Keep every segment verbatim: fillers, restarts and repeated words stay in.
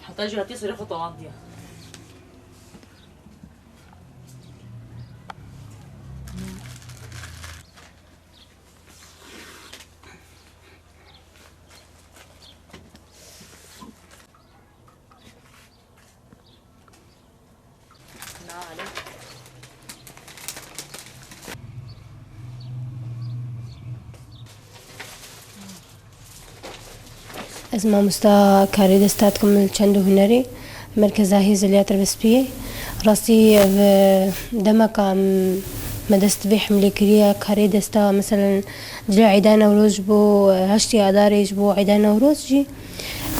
Heta jî hatiye serê xwe tawandiye. Ez mamosta karê desta dikim li çend û hunerê Merkeza Hêz Eliya Tirbespiyê. Rastî ev demeka em me dest vê hemlê kiriye karê desta, meselen cilê Eyda Newroz ji bo heştê Adarê ji bo Eyda Newroz jî.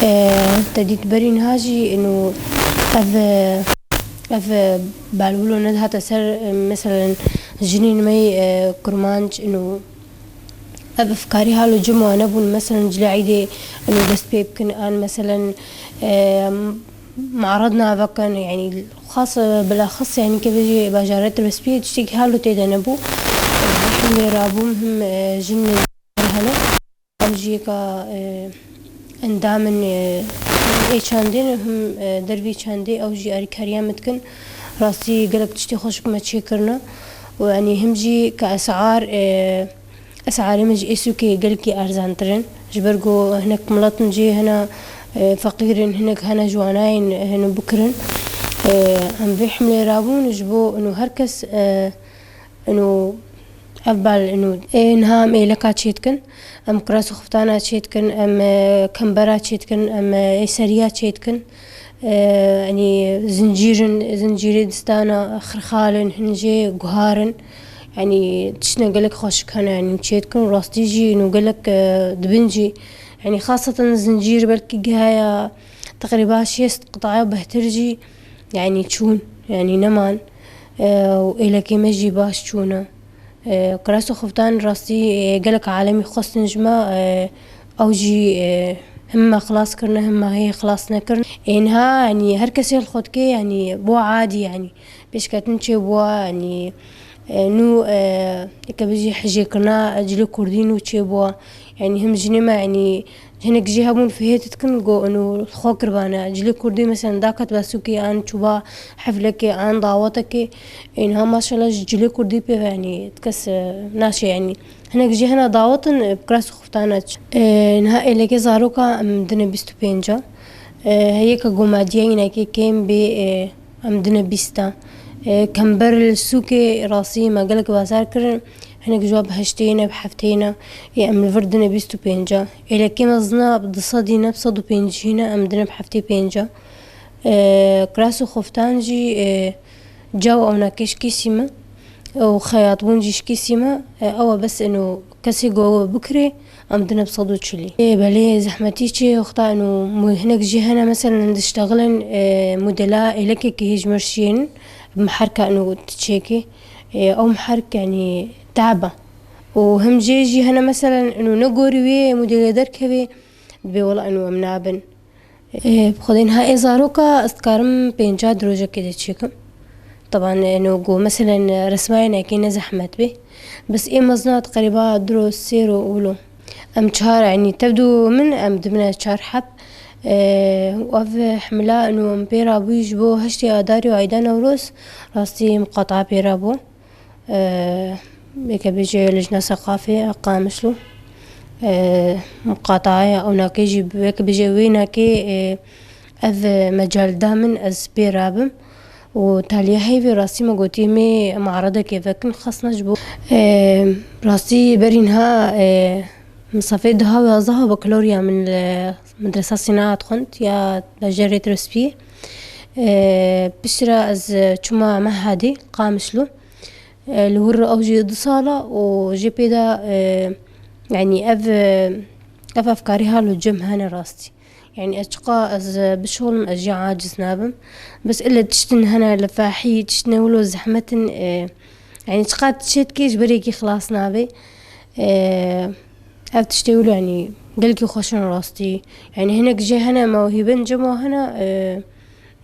E, te dît berî niha jî ino ev, ev balbûlo nedihate ser, e, meselen jinên me yê, e, kurmanc ino ev efkarî halo cem wane bûn, meselen cilê Eydê ino dest pê bikin an meselen, e, mared navekin, yanî xas, e, bilaxis yanî kevê jî bajarê Tirbespiyê tiştekî halo tê de nebû. Him lê rabûm him, e, jin hene. Ew jî yeka, e, endam in, e, ê çandê ne, him, e, dervî çandê, ew jî alîkariya me dikin. Rastî gelek tiştê xweşik me çêkirine. Û, yanî, him jî ke esar, e, esarê me ji ê sûkê gelekî erzantir in. Ji ber ku hinek miletin jê hene, e, feqîr in, hinek hene ji wanayên, e, hene bikirin. E, em vê himlê rabûn ji bo ino her kes, e, Ino ev bal ino, ê, niha em êleka çêdikin, em kiras û xiftana çêdikin, em, e, kembera çêdikin, em, e, ê seriya çêdikin. E, yanî zincîr in, zincîrê distana, xirxal in, hin jê guhar in. Yanî tiştine gelek xweşik hene, yanî çêdikin û rastî jî ino gelek, e, dibin jî. Yanî xaseten zincîr belkî gihaya teqrîba şêst qitaya behtir jî, yanî çûn, yanî neman. E, û êlekê me jî baş çûne. E, kiras û xiftan rastî, e, gelek alemî xwestin ji me, e, ew jî, e, him me xilas kirine, him me hê xilas nekirin. Ê niha, yanî her kesê li xwe dike, yanî bû adî, yanî pêşketin çêbûwa, yanî, e, nû, e, eke bijî hijêkirina cilê kurdî nû çêbûwa. Yanî him jinê me, yanî Hinek jî hebûn fihêt dikin, go ino xwe kiribane. Cilê kurdî, meselen, daket be sûkê an çûba heflekê an dawetekê. Ê niha maşallah ji cilê kurdî pê ve, yanî kes, e, naşê, yanî. Hinek jî hene dawetin, e, bi kiras û xiftana çi. E, niha êlekê zaroka em dine bîst û pênc a. E, heyeka gomadiya înekê kêm bê, e, Em dine bîsta. E, kember li sûkê rastî me gelek bazar kirin. Hinek ji wan bi heştê ne, bi heftê ne. Ê, em li vir dine bîst û pênc a. Êlekê mezin a bi du sedî ne, bi sed û pêncî ne, em dine bi heftê pênc a. E, kiras û xoftan jî, e, caw ewnakê ji kêsî me. Ew xeyatbûn jî ji kêsî me. E, ew e bes eno Kesê ku ew bikirê, em dine bi sed û çilî. Ê, belê zehmetî çi wexta ino mu-, hinek jî hene, meselen, diştexilin, e, modela êlekekê hê ji mir şiyên, miherka ino diçêkê. E, ew miherk, yanî, te'b e. Û him jê jî hene, meselen, ino negorî wê modelê derkevê, dibê wela ino em nabin. Ê, bi xwedê niha ê zaroka ez dikarim pênca dirojekê de çêkim. Teban, ê, no go, meselen, resmayê nekê ne zehmet bê. Bes ê mezna teqrîba diro sêro wilo. Em çar, yanî tevdû min, em dimine çar heb. Eee, û ev hemla û em pê rabûyî ji bo heştê Adarê û Eyda Newroz, rastî miqata pê rabû. Eee, weke bêje Lijna Seqafê Qamişlo. Eee, miqataya ewnakê jî weke bêje wê nakê, eee, ev mecal da min ez pê rabim. Û taliya heyvê rastî me gotî, mê maredekê vekin xasna ji bo. Eee, rastî berî niha, eee, min sefê duha û yazdeha bakalorya min li Medresa Sînaa dixwend ya bajarê Tirspiyê. Eee, piştre ez çûma Mehadê Qamişlo. Eee, li wir ew jî du sala û jê pê de, eee, yanî ev, ev efkarî halo cem hene rastî. Yanî ez çiqa ez bişolim, ez jî aciz nabim. Bes ile tiştin hene li fahî, tiştine wilo zehmet in, eee, yanî çiqa tişt kê ji ber yekî xilas nabe. Eee, ev tiştê wilo, yanî gelkî xweş in rastî. Yanî hinek jê hene mewhîbin cem wan hene, eee,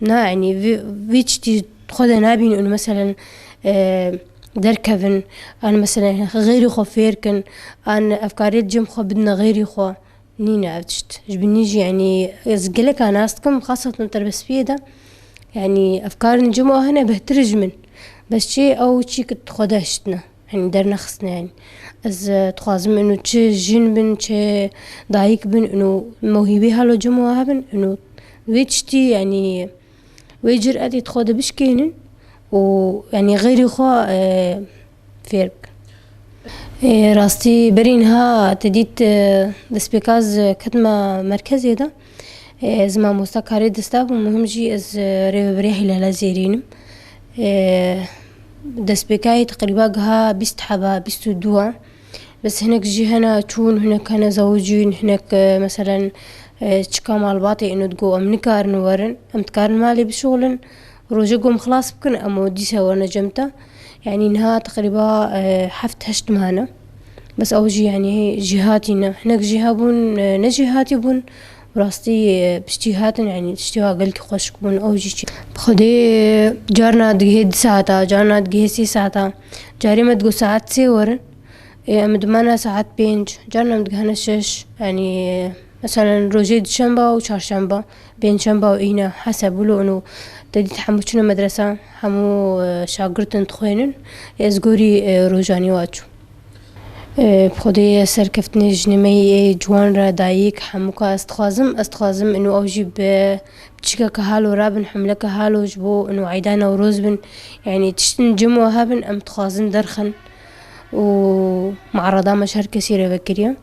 na, yanî vî, vî tiştî xwe de nabînin û meselen, eee, derkevin, an meselen xeyrî xwe fêr kin, an efkarê cem xwe bidine xeyrî xwe. Nîne ev tişt. Ji binî jî, yanî ez geleka nas dikim, xaseten Terbespiyê de. Yanî efkarên cem wan hene behtir ji min. Bes çi ew çî ki xwe de hiştine. Yanî dernexistine yanî. Ez, e, dixwazim ino çi jin bin, çi dayik bin, ino mewhîbî halo cem wan hebin, ino wê tiştî, yanî wê cüretê di xwe de bişkênin û, yanî, xeyrî xwe, e, fêr bikin. E, rastî berî niha te dît, e, destpêka ez ketime merkezê de. E, ez mamosta karê desta bûm, muhim jî ez, e, rêveberiya Hîlala Zêrîn im. E, destpêkayê teqrîba giha bîst heba, bîst û du a. Bes hinek jî hene çûn, hinek hene zewicîn, hinek, e, meselen, e, çika malbatê ino digo em nikarin werin, em dikarin malê bişolin, rojê ku em xilas bikin, em û dîsa werine cem te. Yanî niha teqrîba, e, heft heşt mane. Bes ew jî yanî jêhatî ne. Hinek jê hebûn, e, ne jêhatî bûn. Bi rastî, e, piştî hatin, yanî tiştê wa gelkî xweşik bûn. Ew jî çi. Bi Xwedê carna digihê du saeta, carna digihê sê saeta. Carê me digo saet sê werin. Ê, em dimana saet pênc, carna em digihane şeş. Yanî, meselen, rojê duşemba û çarşemba, pêncşemba û îna, heseb wilo û te dît hemû çûne medresa, hemû, e, şagirtin dixwênin. Ez gorî, e, rojanî wa çû. E, bi Xwedê serkeftinê jinê me yê ciwan re, dayik, hemûka ez dixwazim, ez dixwazim ino ew jî bi piçikeke halo rabin, hemleke halo ji bo ino eyda Newroz bin. Yanî tiştin cem wan hebin, em dixwazin derxin. û me'reda me ji her kesî re vekiriye.